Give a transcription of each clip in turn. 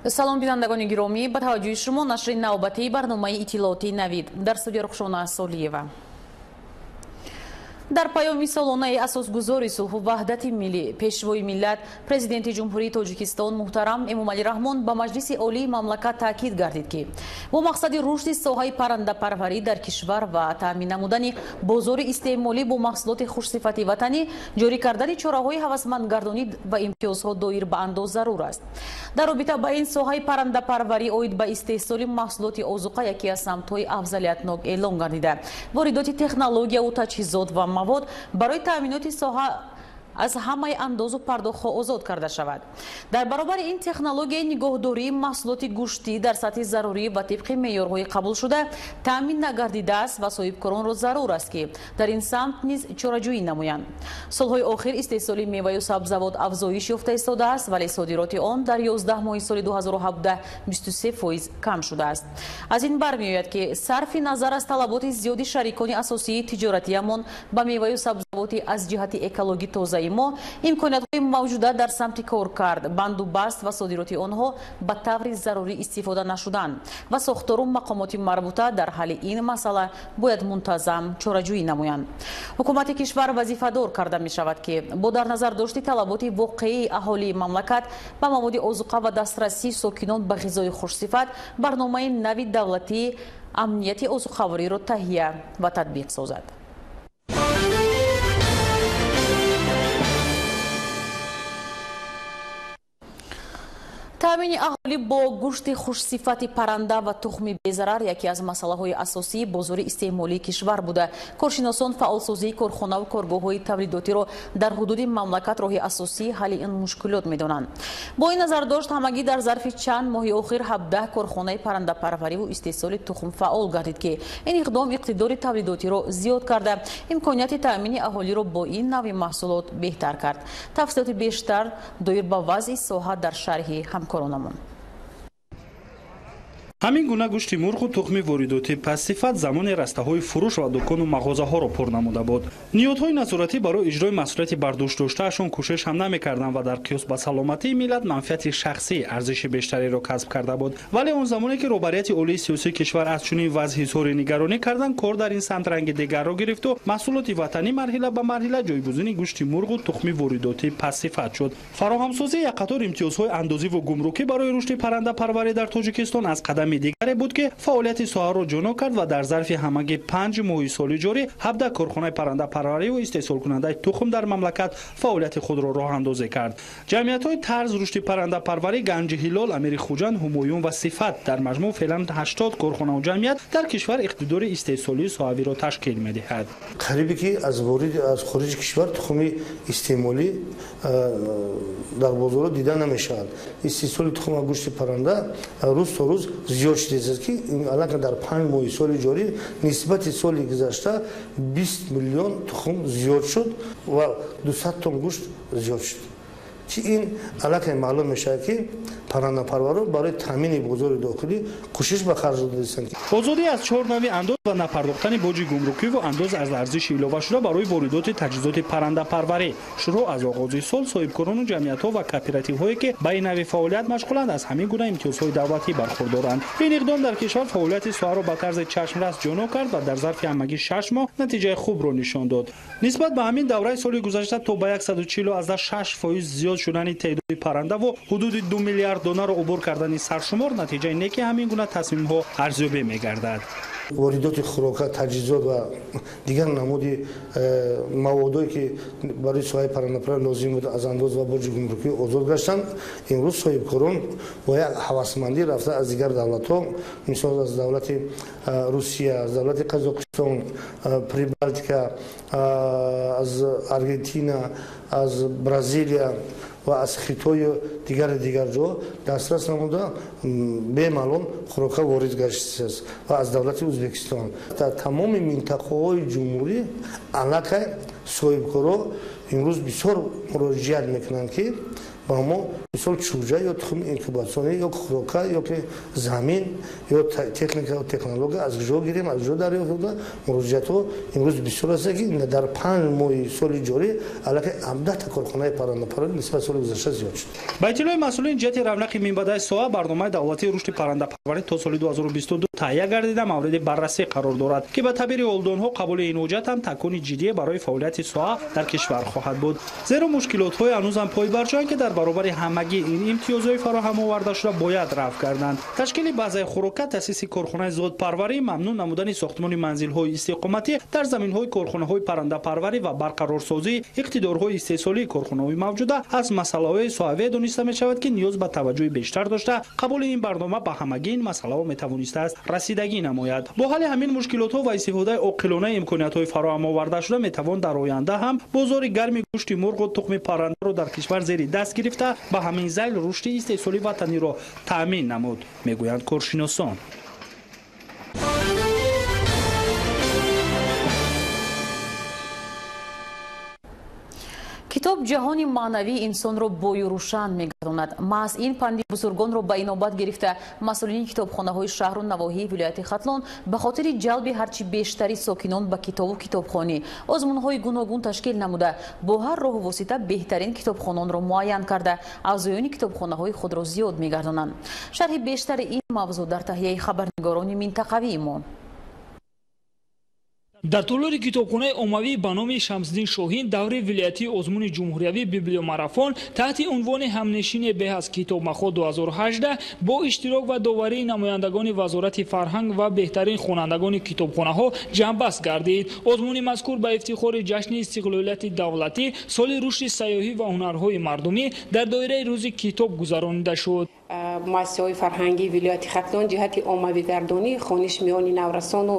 Салом, бинандагони гиромӣ, ба таваҷҷӯҳи шумо нашри навбатии барномаи иттилоотии Навид. Дар студия Рухшона Солиева. Дар паёми солонаи асосгузори сулҳу ваҳдати миллӣ, пешвои миллат, президенти Ҷумҳурии Тоҷикистон муҳтарам Эмомалӣ Раҳмон ба Маҷлиси Олии мамлакат таъкид гардид, ки бо мақсади рушди соҳаи паррандапарварӣ дар кишвар ва таъмин намудани бозори истеъмолӣ бо маҳсулоти хушсифати ватанӣ, ҷорӣ кардани чораҳои ҳавасмандгардонӣ ва имтиёзҳо доир ба андоз зарур аст. Дар робита ба ин, соҳаи паррандапарварӣ оид ба истеҳсоли маҳсулоти озуқа яке аз самтҳои афзалиятнок эълон гардида, воридоти технологияву таҷҳизот ва мавод барои таъминоти соҳа аз ҳамаи андозу пардохтҳо озод карда шавад. Дар баробари ин, технологияи нигоҳдории маҳсулоти гӯштӣ дар сатҳи зарурӣ ва тибқи меъёрҳои қабулшуда таъмин нагардидааст ва соҳибкоронро зарур аст, ки дар ин самт низ чораҷӯӣ намоянд. Солҳои охир истеҳсоли меваю сабзавот афзоиш ёфта истодааст, вале содироти он дар 11 моҳи соли 2017 23% кам шудааст. Аз ин бармеояд, ки сарфи назар аз талаботи зиёди шарикони асосии тиҷоратиямон ба меваю сабзавоти аз ҷиҳати экологӣ тозаи мо, имкониятҳои мавҷуда дар самти коркард, банду баст ва содироти онҳо ба таври зарурӣ истифода нашуданд ва сохтору мақомоти марбута дар ҳалли ин масъала бояд мунтазам чораҷӯӣ намоянд. Ҳукумати кишвар вазифадор карда мешавад, ки бо дар назар дошти талаботи воқеии аҳолии мамлакат ба маводи озуқа ва дастрасии сокинон ба ғизои хушсифат барномаи нави давлатии амнияти озуқавориро таҳия ва татбиқ созад. Таъмини аҳолӣ бо гӯшти хушсифати парранда ва тухми безарар яке аз масъалаҳои асосии бозори истеъмолии кишвар буда, коршиносон фаъолсозии корхонаву коргоҳҳои тавлидотиро дар ҳудуди мамлакат роҳи асосии ҳалли ин мушкилот медонанд. Бо ин назардошт, ҳамагӣ дар зарфи чанд моҳи охир 17 корхонаи паррандапарвариву истеҳсоли тухм фаъол гардид, ки ин иқдом иқтидори тавлидотиро зиёд карда, имконияти таъмини аҳолиро бо ин навъи маҳсулот беҳтар кард. Тафсилоти бештар доир ба вазъи соҳа дар шарҳи ҳамкоронамон. Ҳамин гуна гӯшти мурғу тухми воридотӣ пастсифат замони растаҳои фурӯш ва дукону мағозаҳоро пур намуда буд. Ниҳодҳои назоратӣ барои иҷрои масъулияти бардӯш доштаашон кӯшиш ҳам намекарданд ва дар қиёс ба саломатии миллат манфиати шахсӣ арзиши бештареро касб карда буд. Вале он замоне ки роҳбарияти олии сиёсии кишвар аз чунин вазъ изҳори нигаронӣ карданд, кор дар ин самт ранги дигарро гирифту маҳсулоти ватанӣ марҳила ба марҳила ҷойгузини гӯшти мурғу тухми воридотӣ пастсифат шуд. Фароҳамсозии якқатор имтиёзҳои андозиву гумрукӣ барои рушди паррандапарварӣ дар Тоҷикистон аз қадами дигаре буд, ки фаъолияти соҳаро ҷоно кард ва дар зарфи ҳамагӣ 5 моҳи соли ҷорӣ 17 корхонаи паррандапарвариву истеҳсолкунандаи тухм дар мамлакат фаъолияти худро роҳандозӣ кард. Ҷамъиятҳои Тарз, рушди паррандапарварӣ, Ганҷи Ҳилол, Амири Хуҷанд, Ҳумоюн ва Сифат, дар маҷмӯъ феълан 80 корхонаву ҷамъият дар кишвар иқтидори истеҳсолии соҳавиро ташкил медиҳад. Қарибе ки аз ворид аз хориҷи кишвар тухми истеъмолӣ дар бозорҳо дида намешавад. Истеҳсоли тухм ва гӯшти парранда рӯз то рӯз зиёд шудааст, ки аллакай дар 5 моҳи соли ҷорӣ нисбати соли гузашта 20 миллион тухм зиёд шуд ва 200 тонн гӯшт зиёд шуд, ки ин аллакай маълум мешавад, ки паррандапарварон барои таъмини бозори дохилӣ кӯшиш ба харҷ додаистанд. Озодӣ аз чор нави андоз ва напардохтани боҷи гумрукиву андоз аз арзиши иловашуда барои воридоти таҷҳизоти паррандапарварӣ. Шурӯъ аз оғози сол соҳибкорону ҷамъиятҳо ва кооперативҳое, ки ба ин нави фаъолият машғуланд, аз ҳамин гуна имтиёзҳои давлатӣ бархурдоранд. Ин иқдом дар кишвар фаъолияти соҳаро ба тарзи чашмрас ҷоно кард ва дар зарфи ҳамагӣ 6 моҳ натиҷаи хубро нишон дод. Нисбат ба ҳамин давраи соли гузашта то ба 140,6% зиёд шудани теъдоди паррандаву ҳудуди 2 миллиард донаро убур кардани саршумор натиҷаи неки ҳамин гуна тасмимҳо арзёбӣ мегардад. Воридоти хӯрока, таҷҳизот ва дигар намуди маводое, ки барои соҳаи паррандапарварӣ лозим буд, аз андоз ва боҷи гумрукӣ озод гаштанд. Имрӯз соҳибкорон бо як ҳавасмандӣ рафта аз дигар давлатҳо, мисол аз давлати Русия, аз давлати Қазоқистон, Прибалтика, аз Аргентина, аз Бразилия ва аз Хитою дигари дигар ҷо дастрас намуда, бемалол хӯрока ворид гаштааст ва аз давлати Ӯзбекистон. Дар тамоми минтақаҳои ҷумҳурӣ аллакай соҳибкоро имрӯз бисёр муроҷиат мекунанд, ки Ба мо мисол чӯҷа ё тухми инкубатсионӣ ё хӯрока ё ки замин ё техника ё технология аз куҷо гирем, аз куҷо дарёфт кунем. Муроҷиатҳо имрӯз бисёр аст, ки дар 5 моҳи соли ҷорӣ аллакай 17 корхонаи паррандапарварӣ нисбат соли гузашта зиёд шуд. Ба иттилои масъулин, ҷиҳати равнақи минбаъдаи соҳа барномаи давлатии рушди паррандапарварӣ то соли 2022 таҳия гардида, мавриди баррасӣ қарор дорад, ки ба таъбири олдонҳо қабули ин ҳуҷҷат ҳам такони ҷиддие барои фаъолияти соҳа дар кишвар хоҳад буд, зеро мушкилотҳое ҳанӯзам пойбарҷоянд, ки дар баробари ҳамагӣ ин имтиёзҳои фароҳам оварда шуда бояд рафъ гарданд. Ташкили базаи хӯрока, таъсиси корхонаи зодпарварӣ, мамнӯъ намудани сохтмони манзилҳои истиқоматӣ дар заминҳои корхонаҳои паррандапарварӣ ва барқарорсозии иқтидорҳои истеҳсолии корхонаҳои мавҷуда аз масъалаҳои соҳавие дониста мешавад, ки ниёз ба таваҷҷӯҳи бештар дошта, қабули ин барнома ба ҳамагӣ ин масъалаҳо метавонистааст расидагӣ намояд. Бо ҳалли ҳамин мушкилотҳо ва истифодаи оқилонаи имкониятҳои фароҳам оварда шуда метавон дар оянда ҳам бозори гарми гӯшти мурғу тухми паррандаро дар кишвар зери даст гирифта, ба ҳамин зайл рушди истеҳсоли ватаниро таъмин намуд, мегӯянд коршиносон. Китоб ҷаҳони маънавии инсонро бою рӯшан мегардонад. Маҳз ин панди бузургонро ба инобат гирифта, масъулини китобхонаҳои шаҳру навоҳии вилояти Хатлон ба хотири ҷалби ҳарчи бештари сокинон ба китобу китобхонӣ озмунҳои гуногун ташкил намуда, бо ҳар роҳу восита беҳтарин китобхононро муайян карда, аъзоёни китобхонаҳои худро зиёд мегардонанд. Шарҳи бештари ин мавзӯъ дар таҳияи хабарнигорони минтақавии мо. Дар толори китобхонаи оммавӣ ба номи Шамсиддин Шоҳин даври вилоятии озмуни ҷумҳуриявӣ «Библиомарафон» таҳти унвони «Ҳамнишине беҳ аз китобмахо 2018» бо иштирок ва доварии намояндагони Вазорати фарҳанг ва беҳтарин хонандагони китобхонаҳо ҷамъбаст гардид. Озмуни мазкур ба ифтихори ҷашни истиқлолияти давлатӣ, соли рушди сайёҳӣ ва ҳунарҳои мардумӣ дар доираи Рӯзи китоб гузаронида шуд. Муассисаҳои фарҳангии вилояти Хатлон ҷиҳати оммавигардонии хониш миёни наврасону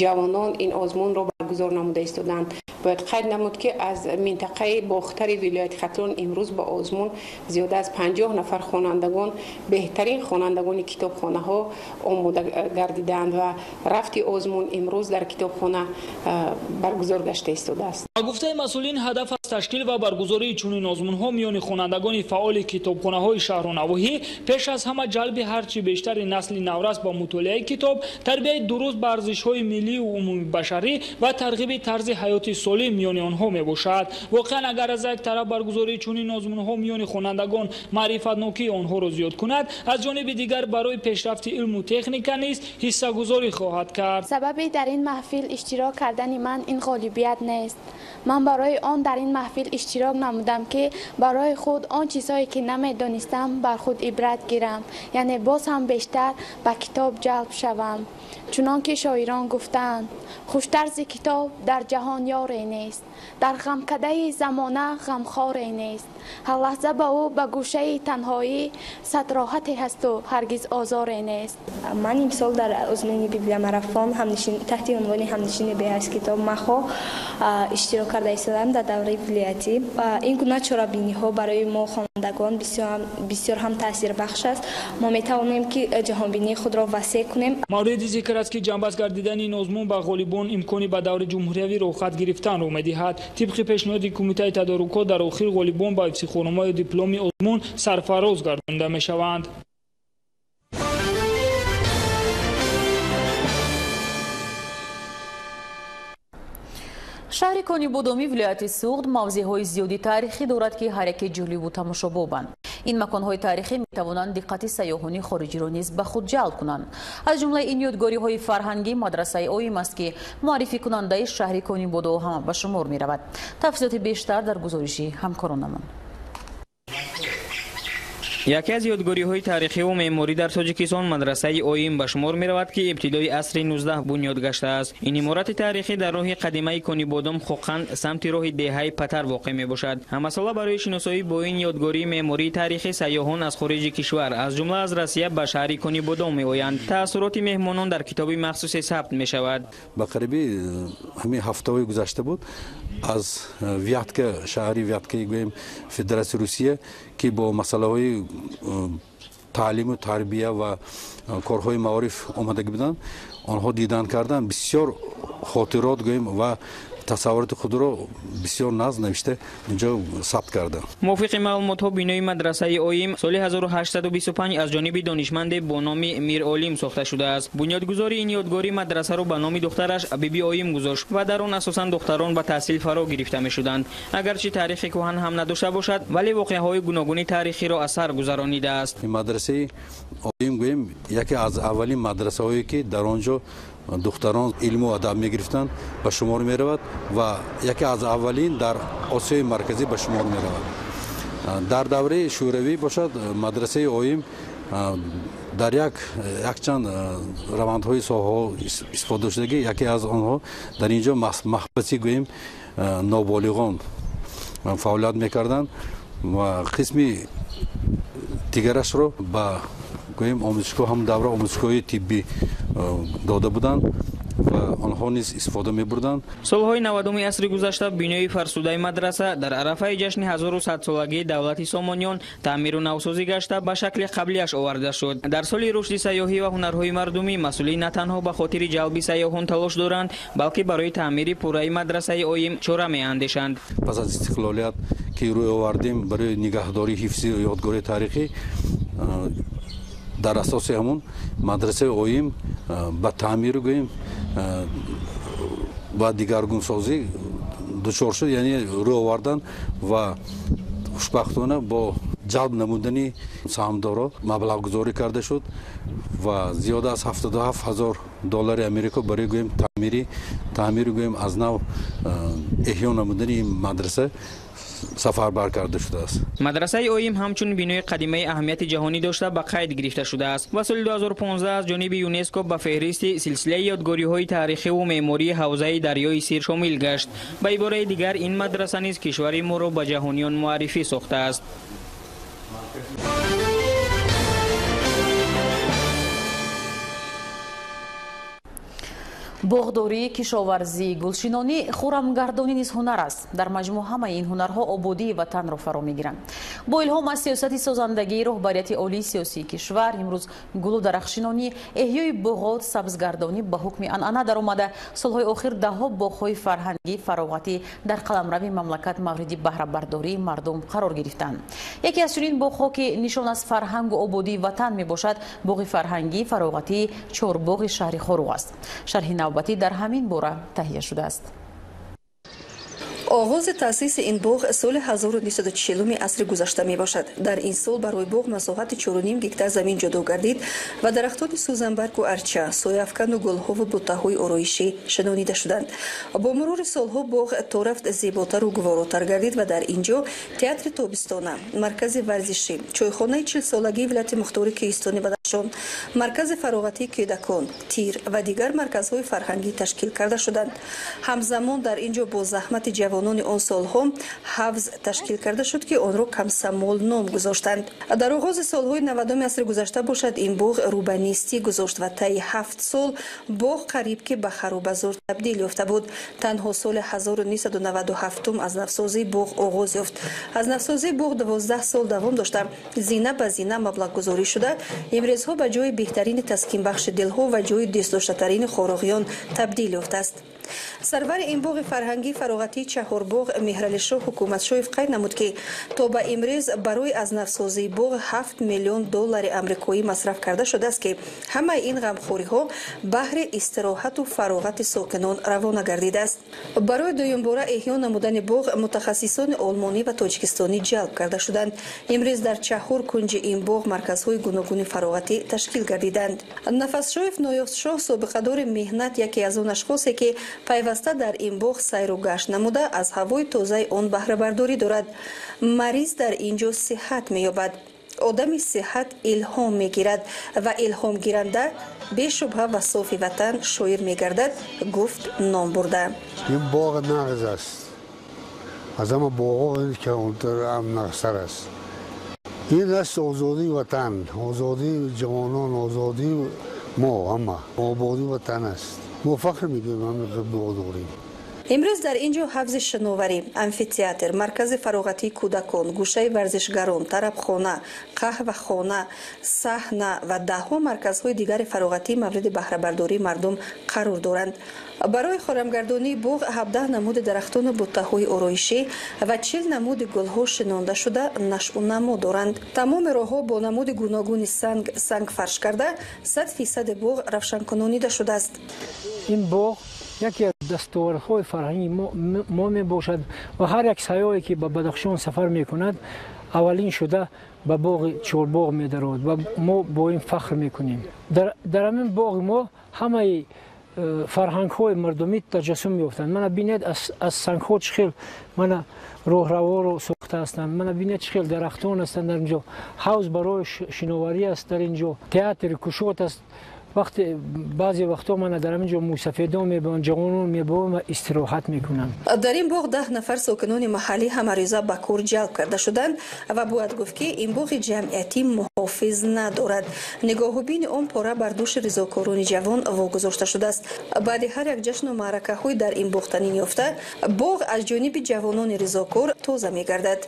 ҷавонон ин озмунро баргузор намуда истоданд. Бояд қайд намуд, ки аз минтақаи Бохтари вилояти Хатлон имрӯз ба озмун зиёда аз 50 нафар хонандагон, беҳтарин хонандагони китобхонаҳо омода гардидаанд ва рафти озмун имрӯз дар китобхона баргузор гашта истодааст. Ба гуфтаи масъулин, ҳадаф аз ташкил ва баргузории чунин озмунҳо миёни хонандагони фаъоли китобхонаҳои шаҳру навоҳӣ пеш аз ҳама ҷалби ҳарчи бештари насли наврас ба мутолиаи китоб, тарбияи дуруст ба арзишҳои миллию умумибашарӣ ва тарғиби тарзи ҳаёти солим миёни онҳо мебошад. Воқеан, агар аз як тараф баргузории чунин озмунҳо миёни хонандагон маърифатнокии онҳоро зиёд кунад, аз ҷониби дигар барои пешрафти илму техника низ ҳиссагузорӣ хоҳад кард. Сабаби дар ин маҳфил иштирок кардани ман ин ғолибият нест. Ман барои он дар ин маҳфил иштирок намудам, ки барои худ он чизҳое ки намедонистам, бар худ ибрат гирам, яъне боз ҳам бештар ба китоб ҷалб шавам. Чунон ки шоирон гуфтаанд: «Хуштар зи китоб дар ҷаҳон ёре нест, дар ғамкадаи замона ғамхоре нест. Ҳар лаҳза ба ӯ ба гӯшаи танҳоӣ сад роҳате ҳасту ҳаргиз озоре нест». Ман имсол дар озмуни библиомарафон таҳти унвони «Ҳамнишини беҳ аз китоб махо» иштирок карда истодам дар давраи вилоятӣ. Ин гуна чорабиниҳо барои мо хонандагон бисёр ҳам таъсирбахш аст. Мо метавонем, ки ҷаҳонбинии худро васеъ кунем. Мавриди зикр аст, ки ҷамъбаст гардидани ин озмун ба ғолибон имкони ба даври ҷумҳуриявӣ роҳхат гирифтанро медиҳад. Тибқи пешниҳоди кумитаи тадорукот, дар охир ғолибон ба ифтихорномаю дипломи озмун сарфароз гардонида мешаванд. Шаҳри Конибодоми вилояти Суғд мавзеъҳои зиёди таърихӣ дорад, ки ҳар яке ҷолибу тамошобобанд. Ин маконҳои таърихӣ метавонанд диққати сайёҳони хориҷиро низ ба худ ҷалб кунанд. Аз ҷумлаи ин ёдгориҳои фарҳангӣ мадрасаи Оим аст, ки муаррификунандаи шаҳри Конибодом ҳам ба шумор меравад. Тафсилоти бештар дар гузориши ҳамкоронамон. Яке аз ёдгориҳои таърихиву меъморӣ дар Тоҷикистон мадрасаи Оим ба шумор меравад, ки ибтидои асри 19 бунёд гаштааст. Ин иморати таърихӣ дар роҳи қадимаи Конибодом Хоқанд, самти роҳи деҳаи Патар воқеъ мебошад. Ҳамасола барои шиносоӣ бо ин ёдгории меъмории таърихӣ сайёҳон аз хориҷи кишвар, аз ҷумла аз Россия, ба шаҳри Конибодом меоянд. Таассуроти меҳмонон дар китоби махсусе сабт мешавад. Ба қариби ҳамин ҳафтаҳои гузашта буд, аз Вятка, шаҳри Вяткаи, гӯем, Федератсияи Русия, ки бо масъалаҳои таълиму тарбия ва корҳои маориф омадагӣ буданд, онҳо дидан карданд, бисёр хотирот, гӯем, ва Тасаввуроти худро бисёр нағз навишта инҷо сабт кардам. Мувофиқи маълумотҳо, бинои мадрасаи Оим соли 1825 аз ҷониби донишманде бо номи Мир Олим сохта шудааст. Бунёдгузори ин ёдгори мадрасаро ба номи духтараш Биби Оим гузошт ва дар он асосан духтарон ба таҳсил фаро гирифта мешуданд. Агарчи таърихи кӯҳан ҳам надошта бошад, вале воқеаҳои гуногуни таърихиро аз сар гузаронидааст. Мадрасаи Оим, гӯем, яке аз аввалин мадрасаҳое, ки дар он ҷо духтарон илму адаб мегирифтанд, ба шумор меравад ва яке аз аввалин дар Осиёи Марказӣ ба шумор меравад. Дар давраи Шӯравӣ бошад, мадрасаи Оим дар якчанд равандҳои соҳаҳо истифода шудагӣ. Яке аз онҳо дар ин ҷо маҳбаси, гӯем, ноболиғон фаъолият мекарданд ва қисми дигарашро ба, гӯем, омӯзишгоҳ, ҳам давра омӯзишгоҳи тиббӣ дода буданд ва онҳо низ истифода мебурданд. Солҳои 90-уми асри гузашта бинои фарсудаи мадраса дар арафаи ҷашни 1100-солагии давлати Сомониён таъмиру навсозӣ гашта, ба шакли қаблияш оварда шуд. Дар соли рушди сайёҳӣ ва ҳунарҳои мардумӣ масъулин на танҳо ба хотири ҷалби сайёҳон талош доранд, балки барои таъмири пурраи мадрасаи Оим чора меандешанд. Пас аз истиқлолият, ки рӯй овардем, барои нигаҳдорӣ, ҳифзи ёдгории таърихӣ, дар асоси ҳамун мадрасаи Оим ба таъмиру, гӯем, ба дигаргунсозӣ дучор шуд, яъне рӯ овардан ва хушбахтона бо ҷалб намудани саҳмдоро маблағгузорӣ карда шуд ва зиёда аз 77 ҳазор доллари Америко барои, гӯем, таъмиру, гӯем, аз нав эҳё намудани ин мадраса сафарбар карда шудааст. Мадрасаи Оим ҳамчун бинои қадимаи аҳамияти ҷаҳонӣ дошта ба қайд гирифта шудааст ва соли 2015 аз ҷониби ЮНЕСКО ба феҳристи силсилаи ёдгориҳои таърихиву меъмории ҳавзаи дарёи Сир шомил гашт. Ба ибораи дигар, ин мадраса низ кишвари моро ба ҷаҳониён муаррифӣ сохтааст. Боғдорӣ, кишоварзӣ, гулшинонӣ, хурамгардонӣ низ ҳунар аст. Дар маҷмӯъ ҳамаи ин ҳунарҳо ободии ватанро фаро мегиранд. Бо илҳом аз сиёсати созандагии роҳбарияти олии сиёсии кишвар, имрӯз гулу дарахтшинонӣ, эҳёи боғот, сабзгардонӣ ба ҳукми анъана даромада, солҳои охир даҳҳо боғҳои фарҳангӣ, фароғатӣ дар қаламрави мамлакат мавриди баҳрабардории мардум қарор гирифтанд. Яке аз чунин боғҳо, ки нишон аз фарҳангу ободии ватан мебошад, боғи фарҳангӣ, фароғатии Чорбоғи шаҳри Хоруғ аст. Шарҳи навбатӣ дар ҳамин бора таҳия шудааст. Оғози таъсиси ин боғ соли 1940 асри гузашта мебошад. Дар ин сол барои боғ масоҳати 4,5 гектар замин ҷудо гардид ва дарахтони сӯзанбаргу арча, сояафкану гулҳову буттаҳои ороишӣ шинонида шуданд. Бо мурури солҳо боғ то рафт зеботару гуворотар гардид ва дар ин ҷо театри тобистона, маркази варзишӣ, чойхонаи 40-солагии вилояти мухтори Кӯҳистони Бадахшон, маркази фароғатии кӯдакон, тир ва дигар марказҳои фарҳангӣ ташкил карда шуданд. Ҳамзамон дар ин ҷо бо заҳмати ҷавонони он солҳо ҳавз ташкил карда шуд, ки онро Комсомол ном гузоштанд. Дар оғози солҳои 90-уми асри гузашта бошад, ин боғ рӯ ба нестӣ гузошт ва таи 7 сол боғ қариб ки ба харобазор табдил ёфта буд. Танҳо соли 1997 аз навсозии боғ оғоз ёфт. Аз навсозии боғ 12 сол давом дошта, зина ба зина маблағгузорӣ шуда, имрӯзҳо ба ҷои беҳтарини таскинбахши дилҳо ва ҷои дӯстдоштатарини хороғиён табдил ёфтааст. Сарвари ин боғи фарҳангӣ фароғатии Чаҳорбоғ Меҳралишоҳ Ҳукуматшоев қайд намуд, ки то ба имрӯз барои аз навсозии боғ 7 миллион доллари амрикоӣ масраф карда шудааст, ки ҳамаи ин ғамхориҳо баҳри истироҳату фароғати сокинон равона гардидааст. Барои дуюмбора эҳё намудани боғ мутахассисони олмонӣ ва тоҷикистонӣ ҷалб карда шуданд. Имрӯз дар чаҳор кунҷи ин боғ марказҳои гуногуни фароғатӣ ташкил гардиданд. Нафасшоев Ноёфтшоҳ, собиқадори меҳнат, яке аз он ашхосе, ки пайваста дар ин боғ сайру гашт намуда, аз ҳавои тозаи он баҳрабардорӣ дорад. Мариз дар ин ҷо сиҳат меёбад. Одами сиҳат илҳом мегирад ва илҳомгиранда бешубҳа ва софи ватан шоир мегардад, гуфт ном бурда. Ин боғ нағз аст. Аз ҳама боғҳо ки нағзтар аст. Ин аст озодии ватан, озодии ҷавонон, озодии мо ҳама. Ободии ватан аст. Мо фахр мекунем, ҳамин боғ дорем. Имрӯз дар ин ҷо ҳавзи шиноварӣ, амфитеатр, маркази фароғатии кӯдакон, гӯшаи варзишгарон, тарабхона, қаҳвахона, саҳна ва даҳҳо марказҳои дигари фароғатӣ мавриди баҳрабардории мардум қарор доранд. Барои хорамгардонии боғ 17 намуди дарахтону буттаҳои ороишӣ ва 40 намуди гулҳо шинонда шуда нашъу намо доранд. Тамоми роҳҳо бо намуди гуногуни санг сангфарш карда, 100% боғ равшанкунонида шудааст. Ин боғ яке аз дастовардҳои фарҳангии мо мебошад ва ҳар як сайёҳе ки ба Бадахшон сафар мекунад, аввалин шуда ба боғи Чорбоғ медарояд ва мо бо ин фахр мекунем. Дар ҳамин боғи мо ҳамаи фарҳангҳои мардумӣ таҷассум меёфтанд. Мана бинед, аз сангҳо чӣ хел мана роҳравҳоро сохта ҳастанд. Мана бинед, чӣ хел дарахтон ҳастанд дар ин ҷо. Ҳавз барои шиноварӣ аст дар ин ҷо. Театри кушод аст. Вақте баъзе вақтҳо мана дар ҳамин ҷо мӯйсафедон мебиёнд, ҷавонон мебиёнд ва истироҳат мекунанд. Дар ин боғ 10 нафар сокинони маҳаллӣ ҳамарӯза ба кор ҷалб карда шуданд ва бояд гуфт, ки ин боғи ҷамъиятӣ муҳофиз надорад. Нигоҳубини он пора бар дӯши ризокорони ҷавон вогузошта шудааст. Баъди ҳар як ҷашну маъракаҳои дар ин боғ танин ёфта, боғ аз ҷониби ҷавонони ризокор тоза мегардад.